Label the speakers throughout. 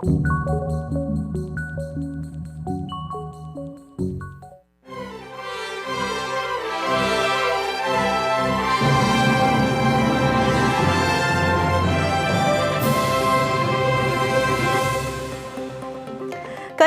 Speaker 1: 各位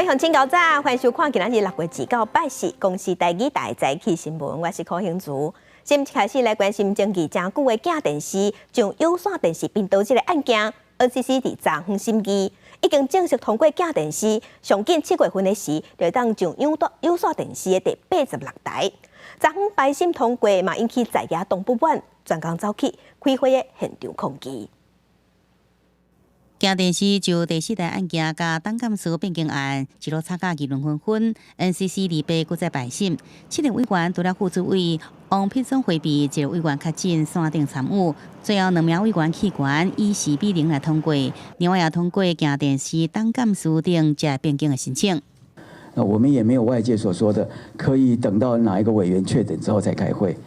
Speaker 1: 鄉親較早，歡迎收看今仔日6月2號拜四公視台語台早起新聞，我是柯興如。先一開始來關心爭議誠久的鏡電視上有線電視頻道這個案件，NCC 佇昨昏審議，已經正式通過鏡電視，上緊7月份的時，就會當上有線電視的第86台。昨昏排審通過，嘛引起在野黨不滿，專工走去開會的現場抗議。
Speaker 2: 鏡電視就第四台案件佮董監事變更案，一路吵甲議論紛紛。NCC 2八閣再排審，7個委員除了副主委王必忠迴避，一個委員確診山頂參與，最後兩名委員棄權，以4比0來通過。另外也通過鏡電視董監事等這變更的申請。
Speaker 3: 那我們也沒有外界所說的，可以等到哪一個委員確診之後再開會，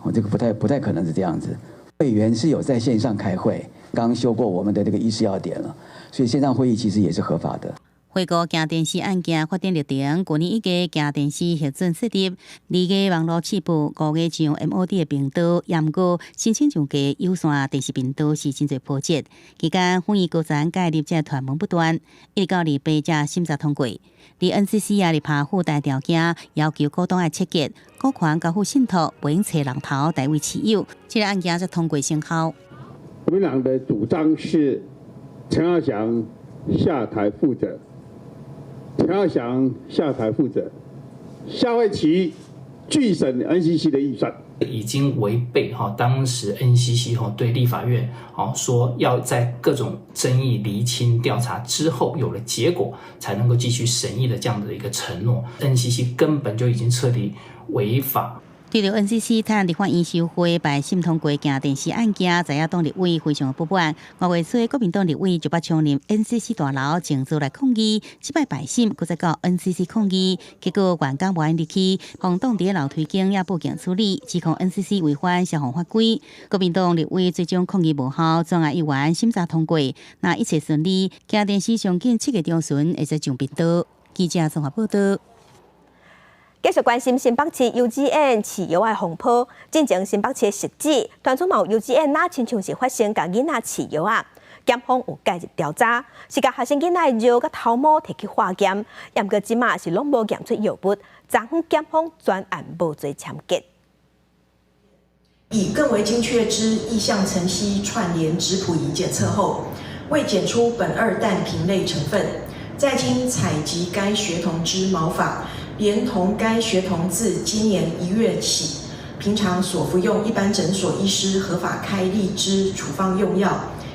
Speaker 3: 哦，這個不太可能是這樣子。委員是有在線上開會，剛修過我們的這個議事要點了，所以線上會議其實也是合法的。
Speaker 2: 回顧鏡電視案件發展歷程，去年1月鏡電視核准設立，2月網路試播，5月上 MOD 的頻道，毋過申請上架有線電視頻道是真濟波折。期間，會議高層介入這傳聞不斷，一直到2八才審查通過。而 NCC 也咧拍附帶條件，要求股東愛切結，股權交付信託，袂用揣人頭代為持有。這個案件才通過生效。
Speaker 4: 國民黨的主張是陳耀祥下台負責，陳耀祥下台負責，下會期拒審 NCC 的預算，
Speaker 5: 已經違背哈當時 NCC 哈對立法院哦說要在各種爭議釐清調查之後有了結果，才能夠繼續審議的這樣的一個承諾，NCC 根本就已經徹底違法。
Speaker 2: 對著 NCC 趁立法院休會排審通過鏡電視案件，在野黨立委非常不滿。5月初，國民黨立委就捌衝入 NCC 大樓，靜坐來抗議。這擺排審，閣再到 NCC 抗議，結果員工無愛入去，予擋佇樓梯間也報警處理，指控 NCC 違反消防法規。國民黨立委最終抗議無效，專案議員審查通過，若一切順利，鏡電視上緊7月中旬會使上頻道。記者綜合報道。
Speaker 1: 繼續關心新北市幼稚園飼藥的風波，進前新北市的汐止，傳出嘛有幼稚園若親像是發生共囡仔飼藥啊，檢方有介入調查，是共學生囡仔的尿佮頭毛提去化驗，毋過這馬是攏無驗出藥物，昨昏檢方全案無罪簽結。
Speaker 6: 以更為精確之液相層析串聯質譜儀檢測後，未檢出苯二氮平類成分，再經採集該學童之毛髮，連同該學童自今年1月起，平常所服用一般診所醫師合法開立之處方用藥，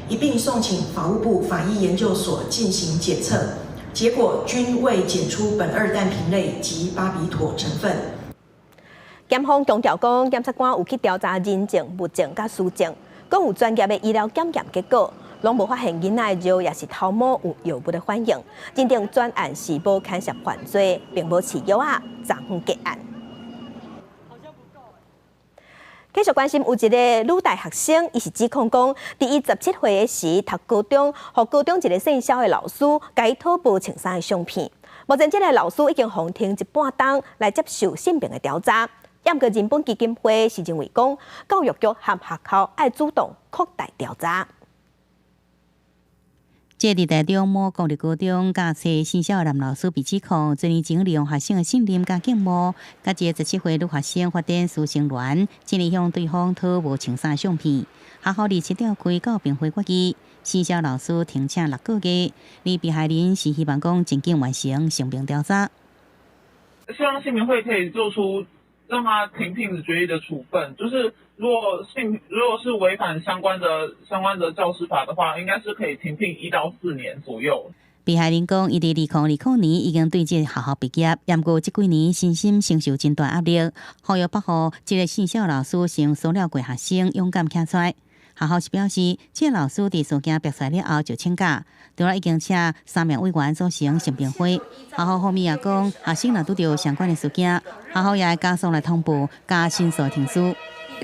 Speaker 6: 一併送請法務部法醫研究所進行檢測，結果均未檢出苯二氮平類及巴比妥成分。
Speaker 1: 檢方強調講，檢察官有去調查人證、物證佮書證，閣有專業的醫療檢驗結果，攏無發現囡仔的尿抑是頭毛有藥物的反應，認定全案是無牽涉犯罪，並無飼藥仔，昨昏結案。繼續關心有一個女大學生，伊是指控講，佇伊17歲的時讀高中，予高中一個姓蕭的老師，共伊討無穿衫的相片。目前這個老師已經予停一半冬來接受性平的調查。毋過人本基金會是認為講，教育局和學校愛主動擴大調查。
Speaker 2: 這佇台中某公立高中教冊姓蕭的男老師被指控，幾年前利用學生的信任佮敬慕，佮一個17歲女學生發展師生戀，進而向對方討無穿衫相片。學校27召開教評會決議，姓蕭老師停請6個月，而被害人是希望講盡緊完成性平調查。
Speaker 7: 希望性平會可以做出讓他停聘決議的處分，就是如果是違反相關的教師法的話，應該是可以停聘1到4年左右。
Speaker 2: 被害人講，伊佇2020年已經對這個學校畢業，毋過這幾年身心承受真大壓力，呼籲北予這個姓蕭老師曾騷擾過學生，勇敢站出來。學校是表示，這個老師佇事件爆出來了後就請假，除了已經請3名委員組成性平會。學校方面也講，學生若拄著相關的事件，學校也會加速來通報佮申訴程序。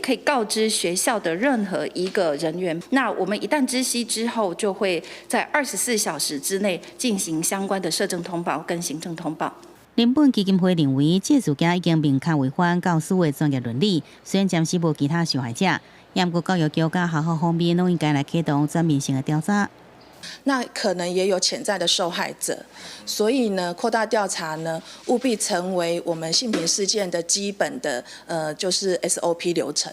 Speaker 8: 可以告知學校的任何一個人員。那我們一旦知悉之後，就會在24小時之內進行相關的社政通報跟行政通報。
Speaker 2: 人本基金會認為，這事件已經明確違反教師的專業倫理，雖然暫時無其他受害者，不過教育局佮學校方面攏應該來啟動全面性的調查。
Speaker 9: 那可能也有潛在的受害者，所以呢，擴大調查呢，務必成為我們性平事件的基本的，就是 SOP 流程。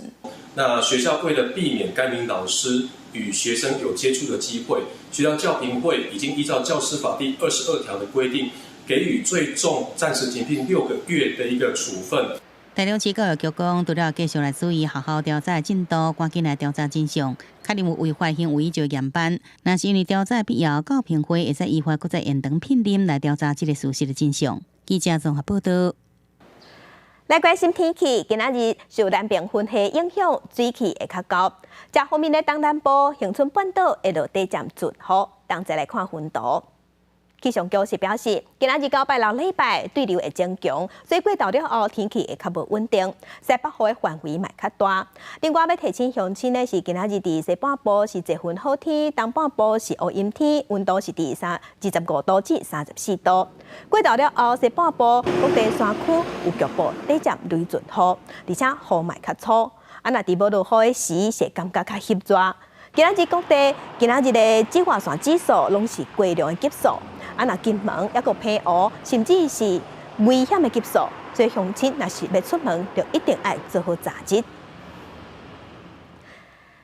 Speaker 10: 那學校為了避免該名老師與學生有接觸的機會，學校教評會已經依照教師法第22條的規定，給予最重暫時停聘6個月的一個處分。
Speaker 2: 台中市教育局講，除了繼續來注意學校調查的進度，趕緊來調查真相，確認有違法行為就嚴辦。若是因為調查必要，教評會會使依法閣再延長聘任來調查這個事實的真相。記者綜合報道。
Speaker 1: 來關心天氣，今仔日受南邊雲系影響，水氣會較厚。這方面的東南部、恆春半島會落短暫陣雨。同齊來看雲圖。氣象局是表示，今仔日到拜六禮拜對流會增強，所以過晝了後天氣會較無穩定，西北雨的範圍嘛較大。另外欲提醒鄉親的是，今仔日佇西半部是濟雲好天，東半部是烏陰天，溫度是佇25度至34度。過晝了後，西半部各地山區有局部短暫雷陣雨，而且雨嘛較粗。啊，若佇無落雨的時，是感覺較翕熱。今仔日各地今仔日的紫外線指數攏是低良的級數。啊，若金門抑閣澎湖，甚至是危險的級數，所以鄉親若是欲出門，就一定愛做好遮日。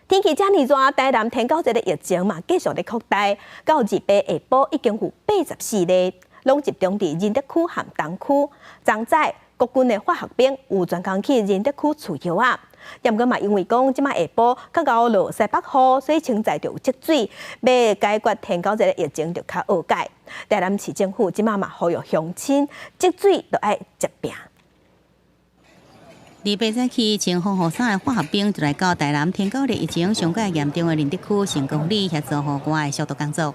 Speaker 1: 天氣遮爾熱，台南天狗節的疫情嘛繼續咧擴大，到28下晡已經有84例，攏集中佇仁德區和東區。昨早國軍的化學兵有專工去仁德區除藥仔。毋過嘛，因為講這擺下晡較𠢕落西北雨，所以清在就有積水，欲解決天狗節的疫情就較厄解。台南市政府這擺嘛呼籲鄉親積水著愛捷拚。
Speaker 2: 28早起，穿防護衫的化學兵就來到台南天狗日疫情上蓋嚴重的仁德區成功里協助戶外消毒工作。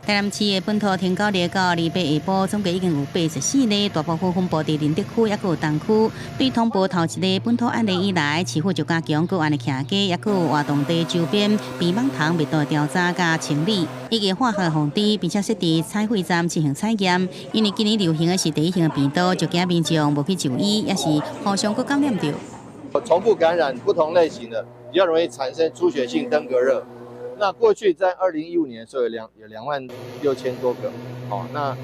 Speaker 2: 台南市的本土天狗日到28下晡，總計已經有84例，大部分分布佇仁德區，抑閣有東區。對通報頭一個本土案例以來，市府就加強個案的徛家，抑閣有活動地周邊避蠓蟲密度調查佮清理，以及化學防治，並且設置採血站進行採驗。因為今年流行的是特異性的病毒，就驚民眾無去就醫，抑是互相閣感染著。
Speaker 11: 重複感染不同類型的，比較容易產生出血性登革熱。那過去在2015年的時候有2萬6千多個，哦，那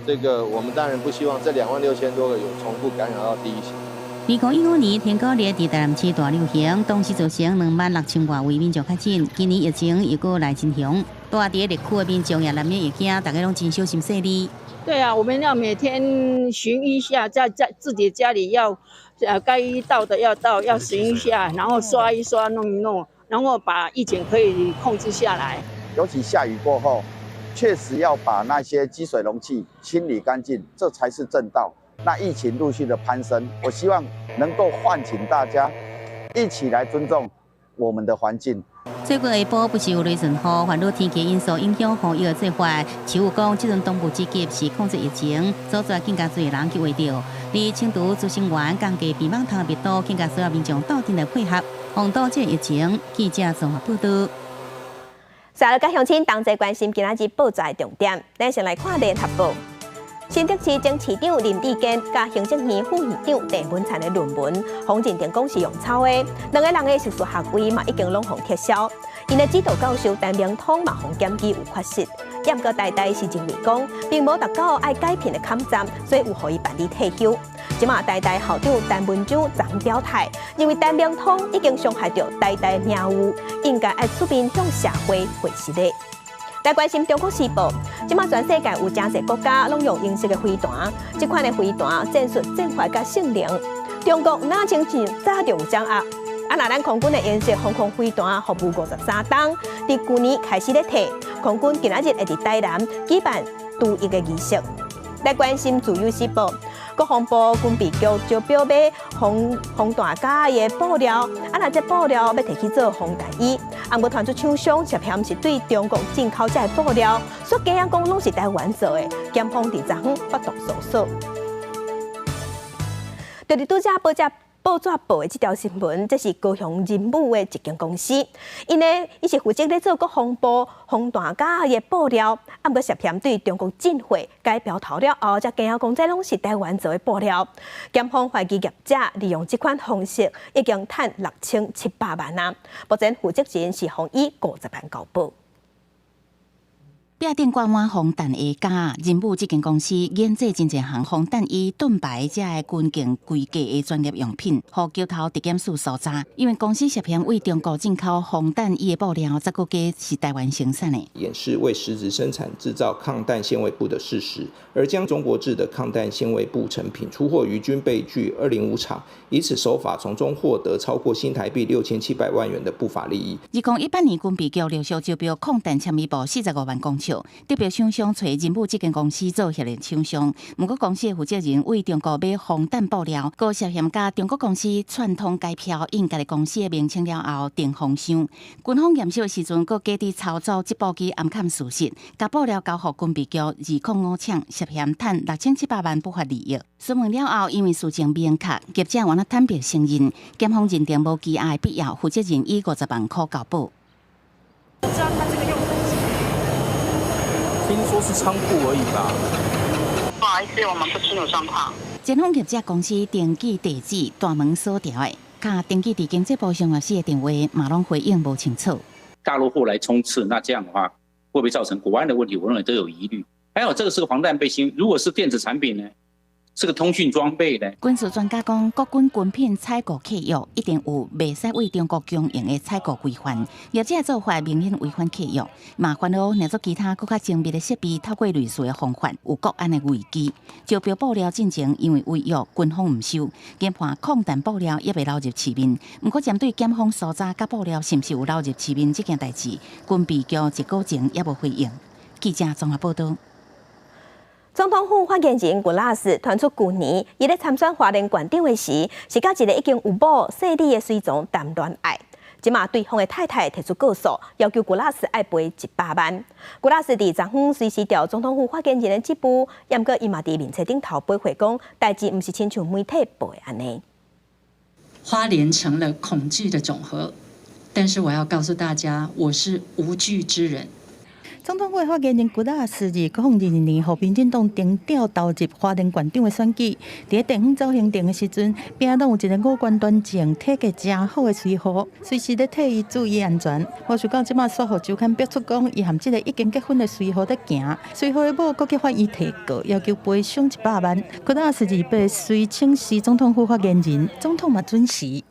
Speaker 11: 這個我們當然不希望這2萬6千多個有重複感染到第一型。
Speaker 2: 2015年天狗日佇台南市大流行，當時造成2萬6千外位民眾確診。今年疫情又閣來真凶，住佇熱區的民眾也難免會驚，大家攏真小心細膩。
Speaker 12: 對啊，我們要每天巡一下，在自己家裡要，該倒的要倒，要巡一下，然後刷一刷，弄一弄。然後把疫情可以控制下來。
Speaker 13: 尤其下雨過後，確實要把那些積水容器清理乾淨，這才是正道。那疫情陸續的攀升，我希望能夠喚醒大家一起來尊重我們的環境。
Speaker 2: 最近下晡不時有雷陣雨，煩惱天氣因素影響防疫的做法。市府講，這陣當務之急是控制疫情，阻絕更加濟人去患著。而清除孳生源、降低避蠓蟲密度，更加需要民眾鬥陣來配合。防堵這疫情，記者綜合報道。
Speaker 1: 接落來佮鄉親同齊關心今仔日報紙的重點，咱先來看聯合報。新竹市前市長林智堅佮行政院副院長鄭文燦的論文，予認定講是用抄的，兩个人的碩士學位嘛已經攏予撤銷。𪜶的指導教授陳明通嘛予檢舉有缺失，毋過台大是認為講，並無達到愛解聘的坎站，所以有予伊辦理退休。這馬台大校長陳文章昨表態，認為陳明通已經傷害著台大名譽，應該愛出面向社會回實的。來關心中國時報，這馬全世界有誠濟國家攏用英式的飛彈，這款的飛彈戰術戰法佮性能，中國若親像早就有掌握。啊，若咱空軍的英式防空飛彈服務53冬，佇舊年開始咧退，空軍今仔日會佇台南舉辦除役的儀式。來關心自由時報，國防部軍備局招標買防防彈甲伊的布料，啊，若這布料欲提去做防彈衣，啊，毋過傳出廠商涉嫌是對中國進口這个布料，所以驚講攏是台灣做的，檢方佇昨昏發動搜索。就是拄才報紙報紙報的這條新聞，這是高雄仁武的一間公司，𪜶呢，伊是負責咧做國防部防彈甲的布料，啊，毋過涉嫌對中國進貨改標頭了後，才驚講這攏是台灣做的布料。檢方懷疑業者利用這款方式，已經趁6700萬啊！目前負責人是予以50萬交保。
Speaker 2: 壁頂掛滿防彈的膠，仁武這間公司研製真濟項防彈衣、盾牌這个軍警規格的專業用品，予橋頭特檢署搜查。因為公司涉嫌為中國進口防彈衣的布料，才估計是台灣生產的。
Speaker 14: 掩飾未實質生產製造抗彈纖維布的事實，而將中國製的抗彈纖維布成品出貨於軍備具205廠，以此手法從中獲得超過新台幣6700萬元的不法利益。
Speaker 2: 2018年軍備局陸續招標抗彈纖維布45萬公尺。得標廠商揣仁武這間公司做協力廠商，毋過公司的負責人為中國買防彈布料，閣涉嫌佮中國公司串通改標，印家己公司的名稱了後訂封箱。軍方驗收的時陣，閣假佇操作織布機掩蓋事實，共布料交予軍備局205廠，涉嫌趁6700萬不法利益。詢問了後，因為事證明確，業者原來坦白承認，檢方認定無羈押的必要，負責人以50萬塊交保。
Speaker 15: 知道他這個用途。
Speaker 16: 聽說是倉庫而已吧。
Speaker 17: 不好意思，我們不清楚狀況。
Speaker 2: 前方業者公司登記地址大門鎖牢的，佮登記佇經濟部商業司的電話嘛攏回應無清楚。
Speaker 18: 大陸貨來充斥，那這樣的話會不會造成國安的問題？我認為都有疑慮。還有這個是個防彈背心，如果是電子產品呢？是個通訊裝備呢？
Speaker 2: 軍事專家講，國軍軍品採購契約一定有袂使為中國供應的採購規範，業者做法明顯違反契約，嘛煩惱捏做其他閣較精密的設備，透過類似的方法有國安的危機。招標布料進前因為違約，軍方毋收，研判抗彈布料猶未流入市面。毋過針對檢方搜查佮布料是毋是有流入市面這件代誌，軍備局一個鐘猶無回應。記者綜合報道。
Speaker 1: 總統府發言人古拉斯傳出，舊年伊咧參選花蓮縣長的時，是佮一個已經有某細膩的隨從談戀愛。這馬對方的太太提出告訴，要求古拉斯愛賠100萬。古拉斯佇昨昏隨時調總統府發言人的職務，毋過伊嘛佇面冊頂頭回復講，代誌毋是親像媒體報的按呢。
Speaker 19: 花蓮成了恐懼的總和，但是我要告訴大家，我是無懼之人。
Speaker 20: 總統府發言人古拉斯2022年，予民進黨徵調投入花蓮縣長的選舉，佇咧地方走行程的時陣，邊仔攏有一个五官端正、體格誠好的隨扈，隨時咧替伊注意安全。無想到這馬煞予週刊爆出講，伊和這个已經結婚的隨扈咧行，隨扈的某閣去法院提告，要求賠償100萬。古拉斯28隨請辭總統府發言人，總統嘛準時。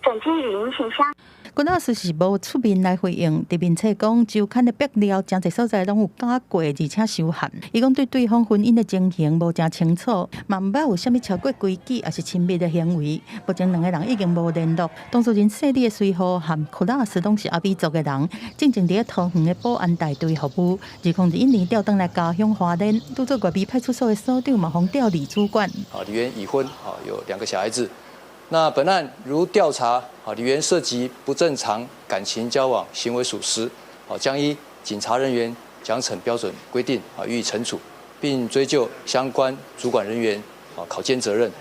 Speaker 17: 手機語音信箱。
Speaker 20: 古拉斯是無出面來回應，佇面冊講週刊的爆料，誠濟所在攏有假過，而且傷譀。伊講對對方婚姻的情形無誠清楚，嘛毋捌有啥物超過規矩，抑是親密的行為。目前兩个人已經無聯絡。當事人細膩的隨扈和古拉斯攏是阿美族的人，進前佇咧桃園的保安大隊服務。2021年調轉來家鄉花蓮，拄做月尾派出所的所長嘛，予調離主管。
Speaker 21: 啊，李元已婚，啊，有兩個小孩子。那本案如調查，啊，李元涉及不正常感情交往行為屬實，啊，將依警察人員獎懲標準規定，啊，予以懲處，並追究相關主管人員，啊，考監責任。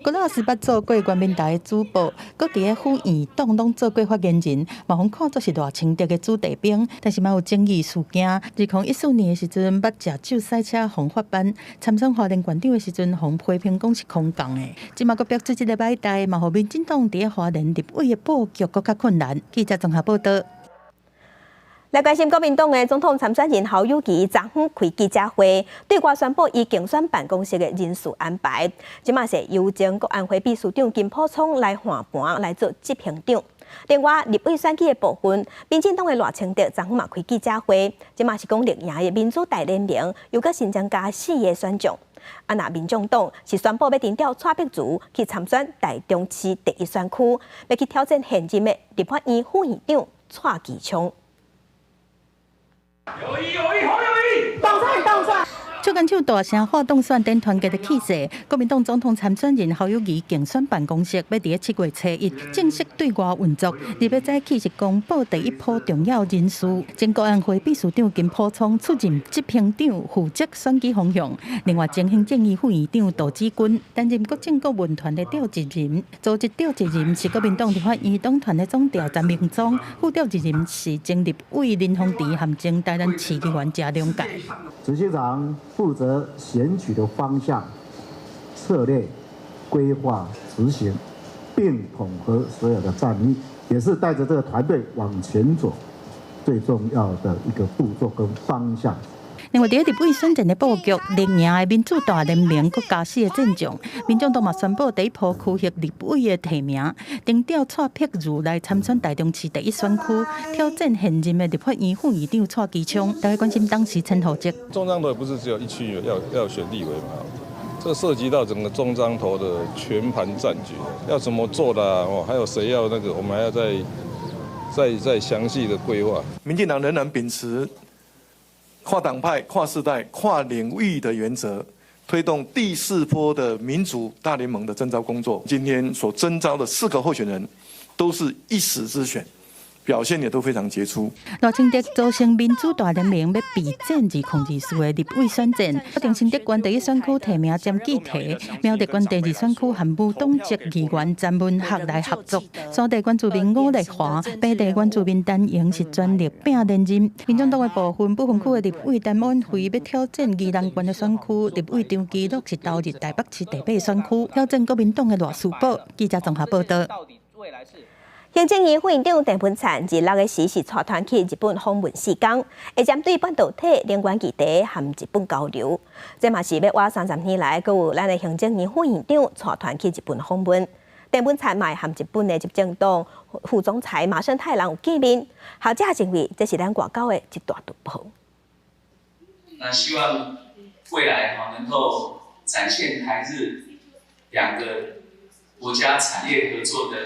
Speaker 20: 古拉斯捌做過原民台的主播，閣佇咧府院黨攏做過發言人，嘛予看做是賴清德的子弟兵，但是嘛有爭議事件。2014年的時陣，捌食酒駛車予罰班，參選花蓮縣長的時陣，予批評講是空降的。這馬閣爆出這个歹代，嘛予民進黨佇咧花蓮立委的布局閣較困難。記者綜合報道。
Speaker 1: 來關心國民黨的總統參選人侯友宜，昨昏開記者會，對外宣布伊競選辦公室的人事安排。這馬是由前國安會秘書長金溥聰來換盤來做執行長。另外，立委選舉的部分，民進黨的賴清德昨昏嘛開記者會，這馬是講綠營的民主大聯盟又閣新增加四个選將。啊，若民眾黨是宣布欲徵調蔡碧如去參選台中市第一選區，欲去挑戰現任的立法院副院長蔡其昌。
Speaker 22: 友宜友宜侯友宜，當選當選。
Speaker 20: 手牽手大聲喊當選等團結的氣勢，國民黨總統參選人侯友宜競選辦公室欲佇咧7月初1正式對外運作，二欲早起是公布第一波重要人事，前國安會秘書長金溥聰出任執行長，負責選舉方向。另外，前行政院副院長杜志軍擔任國政顧問團的召集人，組織召集人是國民黨立法院黨團的總召陳明忠，副召集人是前立委林鳳池和前台南市議員謝龍介。
Speaker 3: 執行長負責選舉的方向、策略、規劃、執行，並統合所有的戰力，也是帶着這個團隊往前走最重要的一個步驟跟方向。
Speaker 20: 另外，佇立委選戰的布局，綠營的民主大聯盟閣加四个戰將，民眾黨嘛宣布第一波區域立委的提名，定調蔡碧如來參選台中市第一選區，挑戰現任的立法院副院長蔡其昌。大家關心黨籍陳浩哲。
Speaker 22: 中彰投也不是只有一區要選立委嘛，這涉及到整個中彰投的全盤戰局，要怎麼做的哦？還有誰要那個？我們還要再詳細的規劃。
Speaker 23: 民進黨仍然秉持跨黨派、跨世代、跨領域的原則，推動第四波的民主大聯盟的徵召工作。今天所徵召的四個候選人，都是一時之選，表現也都非常傑出。
Speaker 20: 賴清德組成民主大聯盟，欲備戰2024的立委選戰。決定新竹縣第一選區提名詹記提，苗栗縣第二選區和無黨籍議員詹文學來合作。山地原住民伍麗華，平地原住民陳瑩是全力拼連任。民眾黨的部分不分區的立委陳婉慧欲挑戰宜蘭縣的選區，立委張基樂是投入台北市第八選區，挑戰國民黨的賴士葆。記者綜合報道。
Speaker 1: 行政院副院長鄭文燦26的時是帶團去日本訪問4工，會針對半導體、能源議題和日本交流。這嘛是欲倚30年來，閣有咱的行政院副院長帶團去日本訪問。鄭文燦嘛和日本的執政黨副總裁麻生太郎有見面。學者認為這是咱外交的一大突破。
Speaker 24: 那希望未來哈能夠展現台日兩個國家產業合作的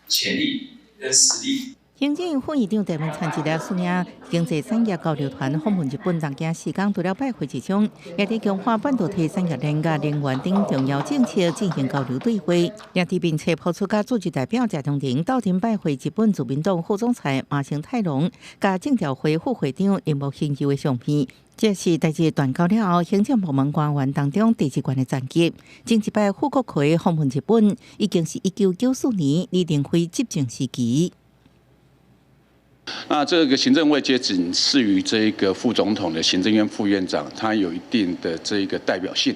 Speaker 24: 潛力跟實力。
Speaker 25: 行政院副院長鄭文燦這禮率領經濟產業交流團訪問日本東京4工，除了拜會之中，也佇強化半導體產業鏈佮能源等重要政策進行交流對話。也佇面冊拋出佮組織代表謝長廷鬥陣拜會日本自民黨副總裁麻生太郎，佮政調會副會長鈴木賢佑的相片。這是台日斷交了後，行政部門官員當中第一懸的層級。前一擺傅國葵訪問日本，已經是1994年李登輝執政時期。
Speaker 26: 那這個行政位階僅次於這個副總統的行政院副院長，他有一定的這個代表性，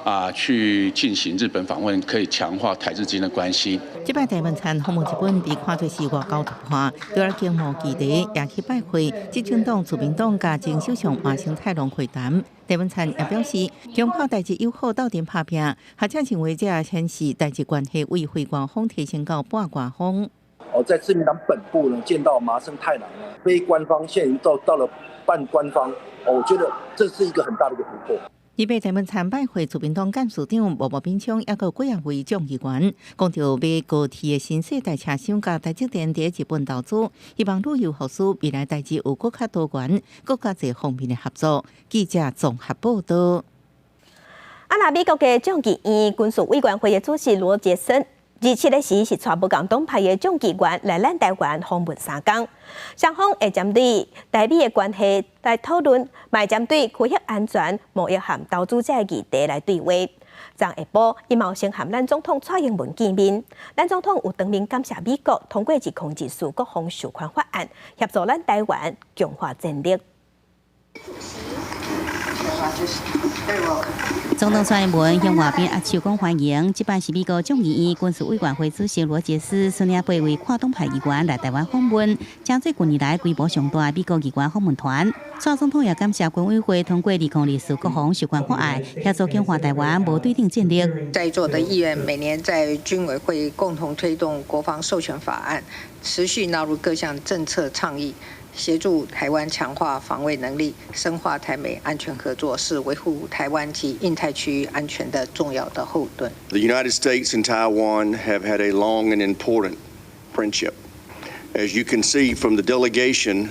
Speaker 26: 啊，去進行日本訪問，可以強化台日間的關係。
Speaker 25: 這擺鄭文燦訪問日本被看作是外交突破，除了經貿議題，也去拜會執政黨自民黨佮前首相麻生太郎會談。鄭文燦也表示，強化台日友好鬥陣拍拚，學者認為這顯示台日關係為非官方提升到半官方。
Speaker 27: 哦，在自民黨本部呢，見到麻生太郎呢，非官方，現在已經到了半官方。哦，我覺得這是一個很大的一個突破。
Speaker 25: 預備鄭文燦拜會自民黨幹事長毛毛敏充，抑閣幾仔位眾議員，講著買高鐵的新世代車廂佮台積電佇日本投資，希望旅遊復甦，未來台日有閣較多元、閣較濟方面的合作。記者綜合報道。
Speaker 1: 啊，那美國的眾議院軍事委員會的主席羅傑森，27的時是帶無仝黨派的眾議員來咱台灣訪問3工，雙方會針對台美的關係來討論，嘛會針對區域安全、貿易和投資這个議題來對話。昨下晡，伊嘛有先和咱總統蔡英文見面，咱總統有當面感謝美國通過2024國防授權法案，協助咱台灣強化戰力。
Speaker 2: 總統蔡英文向外賓握手講歡迎，這擺是美國眾議院軍事委員會主席羅傑斯率領八位跨黨派議員來台灣訪問，成做近年來規模上大的美國議員訪問團。蔡總統也感謝軍委會通過2024國防授權法案，協助強化台灣無對等戰力。
Speaker 28: 在座的議員每年在軍委會共同推動國防授權法案，持續納入各項政策倡議。協助台灣強化防衛能力，深化台美安全合作，是維護台灣及印太區域安全的重要的後盾。
Speaker 29: The United States and Taiwan have had a long and important friendship. As you can see from the delegation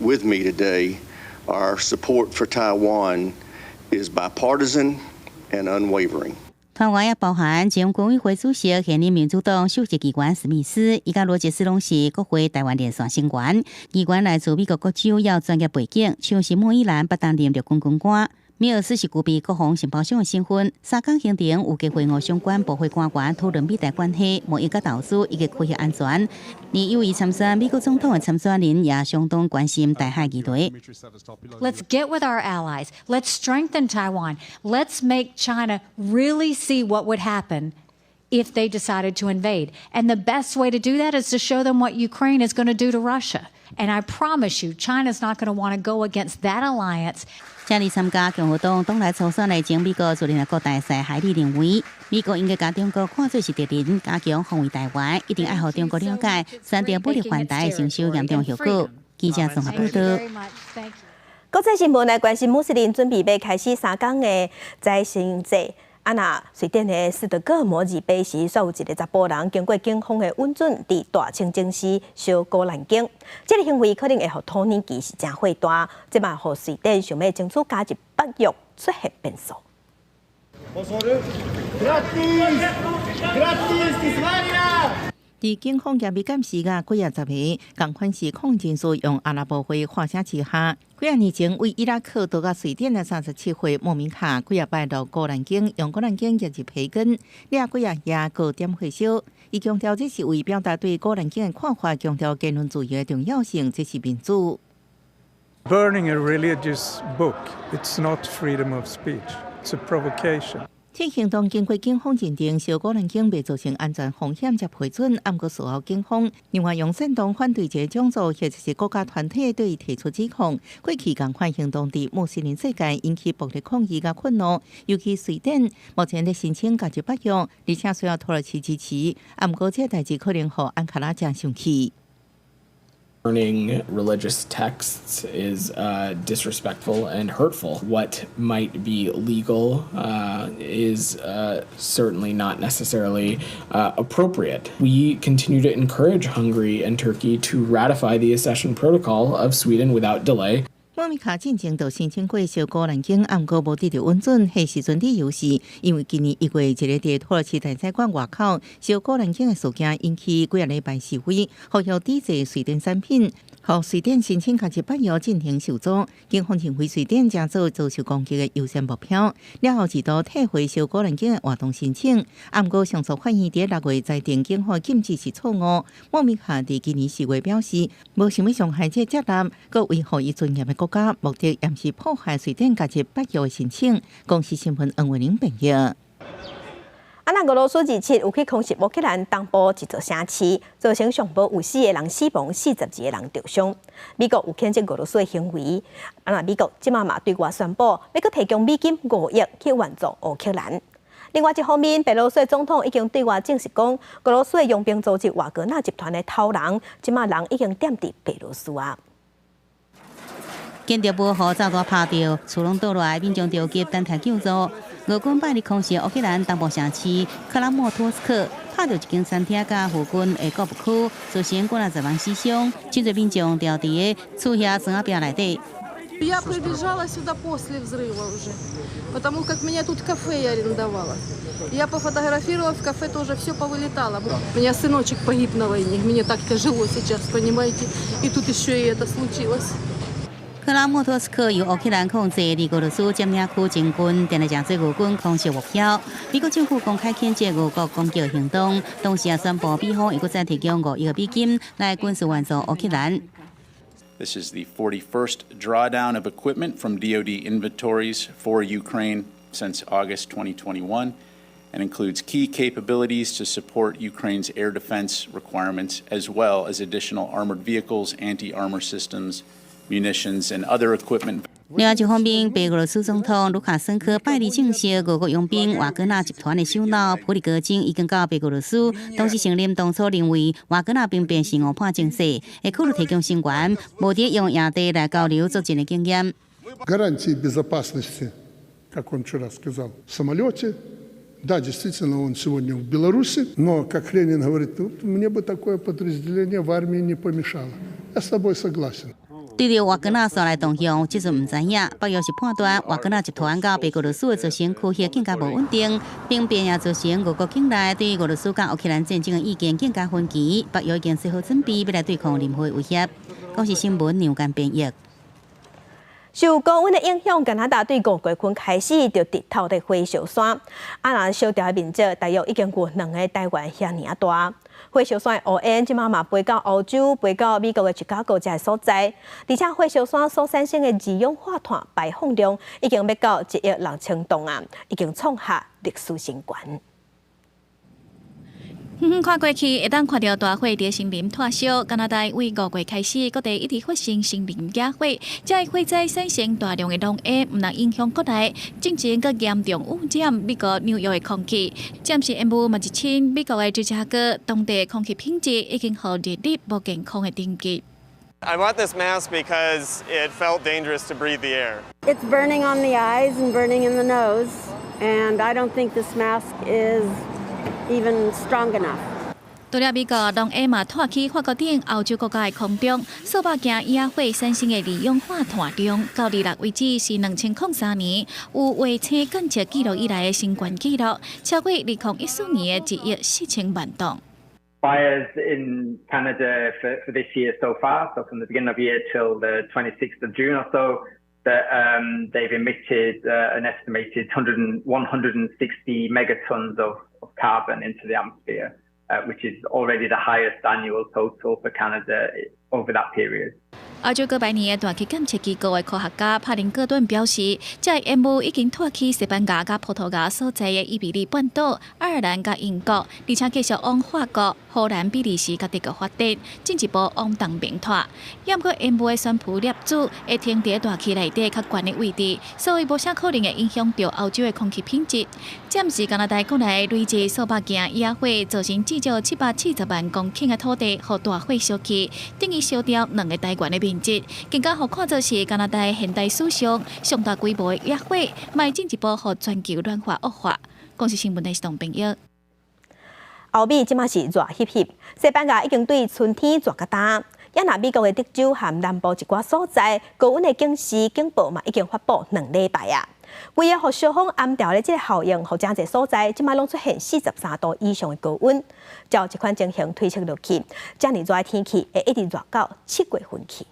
Speaker 29: with me today, our support for Taiwan is bipartisan and unwavering.
Speaker 2: 團員也包含前國委會主席、現任民主黨首席議員史密斯，伊佮羅傑斯攏是國會台灣連線成員。議員來自美國各州，有專業背景，像是莫伊蘭捌擔任陸軍軍官，米爾斯是具備國防情報長的身份。三工行程有機會和相關部會官員討論美台關係、貿易佮投資以及科學安全。而有意參選美國總統的參選人也相當關心台海議題。
Speaker 19: Let's get with our allies. Let's strengthen Taiwan. Let's make China really see what would happen if they decided to invade. And the best way to do that is to show them what Ukraine is going to do to Russia. And I promise you, China's not going to want to go against that alliance.
Speaker 2: 這裡參加共和黨黨內初選的前美國駐聯合國大使海利認為，美國應該共中國看做是敵人，加強防衛台灣，一定愛予中國了解，選擇武力犯台會承受嚴重後果。記者綜合報道。
Speaker 1: 國際新聞來關心，穆斯林準備欲開始三工的宰牲祭。啊，若瑞典的斯德哥爾摩二八時，煞有一个查埔人經過警方的允准，佇大清真寺燒古蘭經。這个行為可能會予土耳其是誠火大，這嘛予瑞典想欲爭取加入北約出現變數。
Speaker 25: 佇警方嚴密監視下，幾仔十个仝款是抗議人士用阿拉伯話喊聲之下，幾仔年前為伊拉克逃到瑞典的37歲莫米卡，幾仔擺落古蘭經，用古蘭經入入培根，掠幾仔夜閣點火燒。伊強調這是為表達對古蘭經的看法，強調言論自由的重要性，這是民主。
Speaker 4: Burning a religious book, it's not freedom of speech, it's a provocation.
Speaker 25: 這行動經過警方認定，燒古蘭經袂造成安全風險才批准，毋過事後警方另外用煽動反對這種族或者是國家團體對伊提出指控。過去仝款行動佇穆斯林世界引起暴力抗議佮憤怒，尤其瑞典目前咧申請加入北約，而且需要土耳其支持。毋過這代誌可能予安卡拉誠生氣。
Speaker 5: Burning religious texts is disrespectful and hurtful. What might be legal is certainly not necessarily appropriate. We continue to encourage Hungary and Turkey to ratify the accession protocol of Sweden without delay.
Speaker 25: 莫米卡進前就申請過燒古蘭經，毋過無得著允准。彼時陣理由是因為今年1月，一个佇土耳其大使館外口燒古蘭經的事件，引起幾仔禮拜示威，呼籲抵制瑞典產品，予瑞典申請加入北約進程受阻。警方認為瑞典成做遭受攻擊的優先目標，了後一度退回燒古蘭經的活動申請。毋過上訴法院佇6月裁定警方禁止是錯誤。莫米卡佇今年4月表示，無想欲傷害這接納，閣維護伊尊嚴的國家，目的也毋是破壞瑞典加入北約的申請。公視新聞黃慧玲編譯。
Speaker 1: 啊，那俄羅斯27有去空襲烏克蘭東部一座城市，造成上無有四個人死亡，42個人受傷。美國有譴責俄羅斯的行為，啊，那美國這馬嘛對外宣布，欲閣提供美金5億去援助烏克蘭。另外一方面，白羅斯總統已經對外證實講，俄羅斯的傭兵組織瓦格納集團的頭人，這馬人已經踮佇白羅斯啊。
Speaker 2: 建築物予炸彈拍著，厝攏倒落來，民眾著急等待救助。俄軍拜日空襲烏克蘭東部城市克拉莫托斯克，拍著一間餐廳佮附近的購物區，造成幾若十人死傷，真濟民眾牢佇个厝遐床仔壁內底。
Speaker 6: Я прибежала сюда после взрыва уже, потому как меня тут кафе я арендовала. Я пофотографировала, в кафе тоже все повылетало. У меня сыночек погиб на войне, мне так тяжело сейчас, понимаете? И тут еще и это случилось.
Speaker 2: 克拉莫托斯克由烏克蘭控制，離俄羅斯佔領區真近，定來誠濟俄軍空襲目標。美國政府公開譴責俄國攻擊行動，同時也宣布美方會閣再提供5億美金來軍事援助烏克蘭。
Speaker 7: This is the 41st drawdown of equipment from DoD inventories for Ukraine since August 2021 and includes key capabilities to support Ukraine's air defense requirements, as well as additional armored vehicles, anti-armor systems, munitions, and other equipment.
Speaker 2: 另外一方面，白俄羅斯總統盧卡申科拜日證實，俄國傭兵瓦格納集團的首腦普里戈金已經到白俄羅斯，同時承認當初認為瓦格納兵變是誤判情勢，會考慮提供聲援，無得用營地來交流作戰的經驗。
Speaker 8: Гарантии безопасности, как он вчера сказал, в самолете. Да, действительно, он сегодня в Беларуси, но, как Ленин говорит, мне бы такое подразделение в армии не помешало. Я с тобой согласен.
Speaker 2: 對著瓦格納紲來動向，這陣毋知影。北約是判斷瓦格納集團佮白俄羅斯的造成區域更加無穩定，兵變也造成俄國境內對俄羅斯佮烏克蘭戰爭的意見更加分歧。北約已經做好準備，欲來對抗任何威脅。公視新聞梁間編譯。
Speaker 1: 受高溫的影響，加拿大對5月份開始就直透佇火燒山，啊，若燒著的面積大約已經有兩个台灣遐爾仔大。火燒山的烏煙這馬嘛飛到歐洲、飛到美國的芝加哥這个所在，而且火燒山所產生的二氧化碳排放量已經欲到1億6千噸啊，已經創下歷史新高。
Speaker 9: 遠遠看過去，會當看著大火佇森林湠燒。加拿大對五月開始，各地一直發生森林野火，這个火災產生大量的濃煙，毋但影響國內，進前閣嚴重污染美國紐約的空氣。暫時煙霧嘛入侵美國的芝加哥，當地空氣品質已經予列入無健康的等級。
Speaker 10: I bought this mask because it felt dangerous to breathe the air.
Speaker 11: It's burning on the eyes and burning in the nose, and I don't think this mask is even strong enough.
Speaker 9: 除了美國，濃煙嘛湠去法國等歐洲國家的空中，數百件野火產生的二氧化碳量，到禮六為止是2003年有衛星監測記錄以來的新懸紀錄，超過2014年的1億4千萬噸。
Speaker 12: Fires in Canada for this year so far, so from the beginning of the year till the 26th of June or so, that they've emitted an estimated 160 megatons of carbon into the atmosphere, which is already the highest annual total for Canada over that period.
Speaker 9: 歐洲哥白尼的大氣監測機構的科學家帕林戈頓表示，這个煙霧已經湠去西班牙佮葡萄牙所在的伊比利半島、愛爾蘭佮英國，而且繼續往法國、荷蘭、比利時佮德國發展，進一步往東邊湠。毋過煙霧的懸浮粒子會停佇大氣內底較懸的位置，所以無啥可能會影響著歐洲的空氣品質。暫時加拿大國內累計數百件野火，造成至少740萬公頃的土地予大火燒去，等於燒掉兩个台灣的面積，更加予看做是加拿大現代史上上大規模的野火，嘛進一步予全球暖化惡化。公視新聞台是董朋友。
Speaker 1: 歐美這馬是熱翕翕，西班牙已經對春天熱甲焦。也若美國的德州和南部一寡所在，高溫的警示警報嘛已經發布2禮拜啊。規个予燒風暗調的這个效應，予誠濟所在這馬攏出現43度以上的高溫。照這款情形推測落去，遮爾熱的天氣會一直熱到7月份去。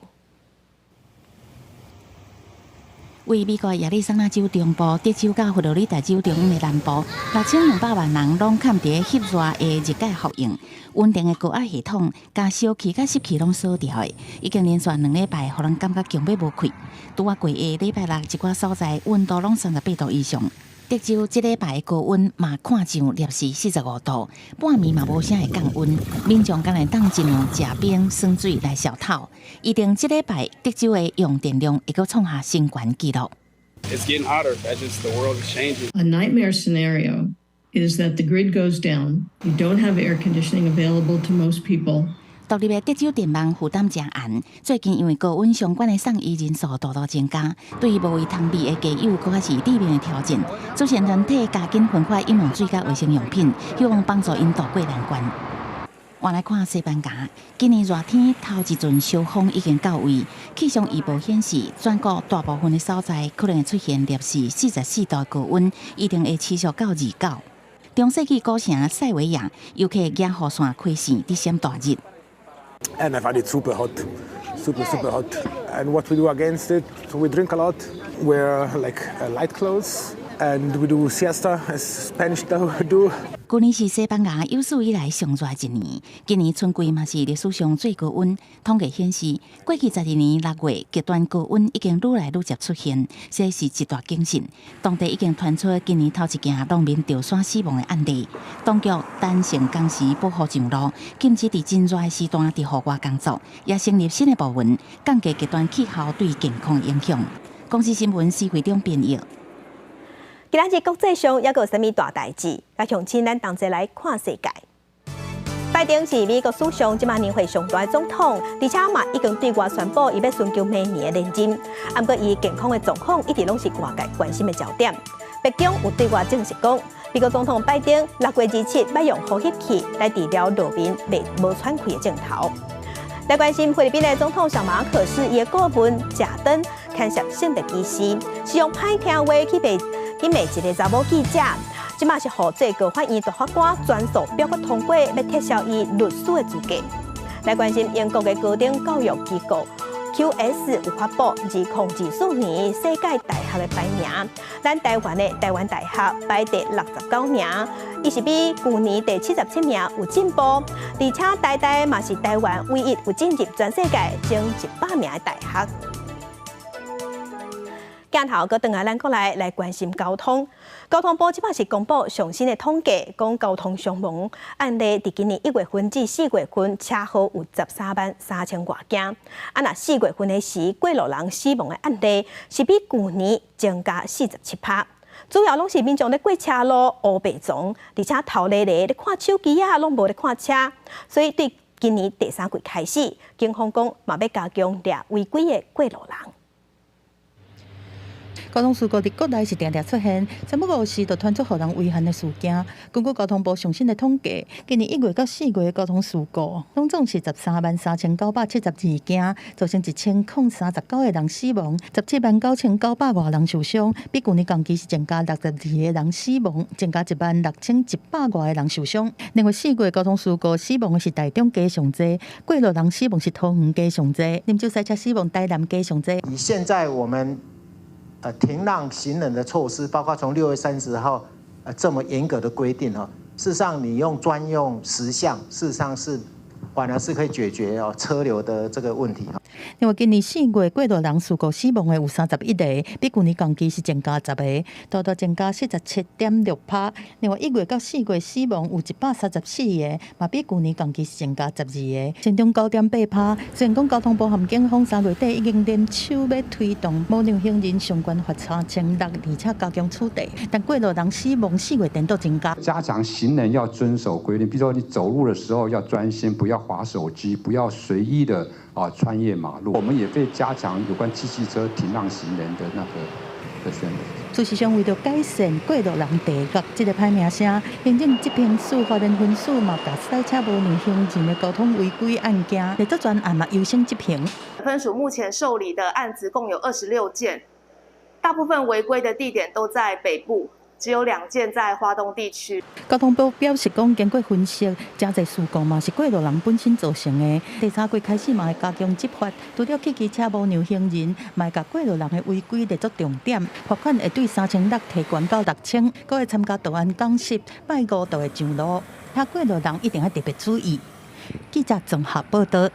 Speaker 2: 位美國亞利桑那州中部、德州佮佛羅里達州中央的南部，6200萬人攏崁佇翕熱的熱帶效應，穩定的高壓系統，共燒氣佮濕氣攏鎖牢的，已經連續2禮拜，予人感覺強欲無氣。拄仔過下禮拜六，一寡所在溫度攏38度以上。德州這禮拜高溫嘛看上攝氏45度，半暝嘛無啥會降溫，民眾敢會當盡量食冰酸水來消透。預定這禮拜德州的用電量會閣創下新懸紀錄。
Speaker 13: It's getting hotter. That's just the world is changing.
Speaker 14: A nightmare scenario is that the grid goes down. You don't have air conditioning available to most people.
Speaker 2: 獨立的德州電網負擔誠重，最近因為高溫相關的送醫人數大度增加，對於無位通備的家有，閣較是致命的挑戰。慈善團體加緊分發飲用水佮衛生用品，希望幫助𪜶渡過難關。換來看西班牙，今年熱天頭一陣燒風已經到位，氣象預報顯示，全國大部分的所在可能會出現攝氏44度高溫，一定會持續到29。中世紀古城塞維亞，遊客野雨傘開線佇閃大日。
Speaker 15: And I find it super hot, super, super hot. And what we do against it, we drink a lot, wear like light clothes, and we do siesta as Spanish do.
Speaker 2: 舊年是西班牙有史以來上熱一年，今年春季嘛是歷史上最高溫。統計顯示，過去12年6月極端高溫已經愈來愈捷出現，這是一大警訊。當地已經傳出今年頭一件農民著山死亡的案例。當局彈性工時保護上路，禁止佇真熱的時段佇戶外工作，也成立新的部門，降低極端氣候對健康的影響。公視新聞施會長編譯。
Speaker 1: 今仔日國際上猶閣有啥物大代誌？共鄉親咱同齊來看世界。拜登是美國史上這馬年歲上大的總統，而且嘛已經對外宣布伊欲尋求明年的連任。毋過伊健康的狀況一直攏是外界關心的焦點。白宮有對外證實講，美國總統拜登6月27欲用呼吸器來治療臥眠袂無喘氣的症頭。來關心菲律賓的總統小馬可仕，伊的顧問賈登牽涉性別歧視，是用歹聽話去罵一个查某記者，這馬是予最高法院大法官全數表決通過，欲撤銷伊律師的資格。來關心英國的高等教育機構 QS 有發布2024年世界大學的排名，咱台灣的台灣大學排第69名，伊是比舊年第77名有進步，而且台大嘛是台灣唯一有進入全世界前100名的大學。鏡頭閣轉來咱國內來關心交通，交通部這擺是公布上新的統計，講交通傷亡案例，佇今年1月份至4月份，車禍有13萬3千外件。啊，若四月份的時，過路人死亡的案例是比舊年增加47%，主要攏是民眾咧過車路烏白撞，而且頭咧咧咧看手機啊，攏無咧看車，所以對今年第三季開始，警方講嘛欲加強掠違規的過路人。
Speaker 3: 交通事故佇國內是定定出現，三不五時就傳出予人遺憾的事件。根據交通部上新的統計，今年1月到4月交通事故，總總是133,972件，造成1039個人死亡，179,900外人受傷，比舊年同期是增加62個人死亡，增加16,100外個人受傷。另外四月交通事故死亡的是台中加上濟，過路人死亡是桃園加上濟，啉酒駛車死亡台南加上濟。
Speaker 16: 以現在我們停讓行人的措施，包括從6月30號，這麼嚴格的規定哈，事實上你用專用時相，事實上是反而是可以解決哦車流的這個問題。
Speaker 3: 另外，今年四月過路人事故死亡的有31個，比舊年同期是增加10個，多多增加47.6%。另外，1月到4月死亡有134個，嘛比舊年同期是增加12個，成長9.8%。雖然講交通部和警方3月底已經聯手欲推動無讓行人上懸罰3600，而且加強處罰，但過路人死亡四月顛倒增加。
Speaker 17: 加強行人要遵守規定，比如說你走路的時候要專心，不要滑手機，不要隨意的啊穿越馬路。我們也會加強有關機汽車停讓行人的那個的宣傳。
Speaker 3: 事實上，為著改善過路人地獄這个歹名聲，行政執行署花蓮分署嘛，共駛車無讓行人的交通違規案件，列做專案嘛優先執行。
Speaker 18: 分署目前受理的案子共有26件，大部分違規的地點都在北部。只有2件在花東地區。
Speaker 3: 交通部表示講，經過分析，誠濟事故嘛是過路人本身造成的。第三季開始嘛會加強執法，除了汽機車無讓行人，嘛會共過路人的違規列作重點，罰款會對3600提懸到6000，閣會參加道安講習，拜五就會上路。遐過路人一定要特別注意。記者綜合報道。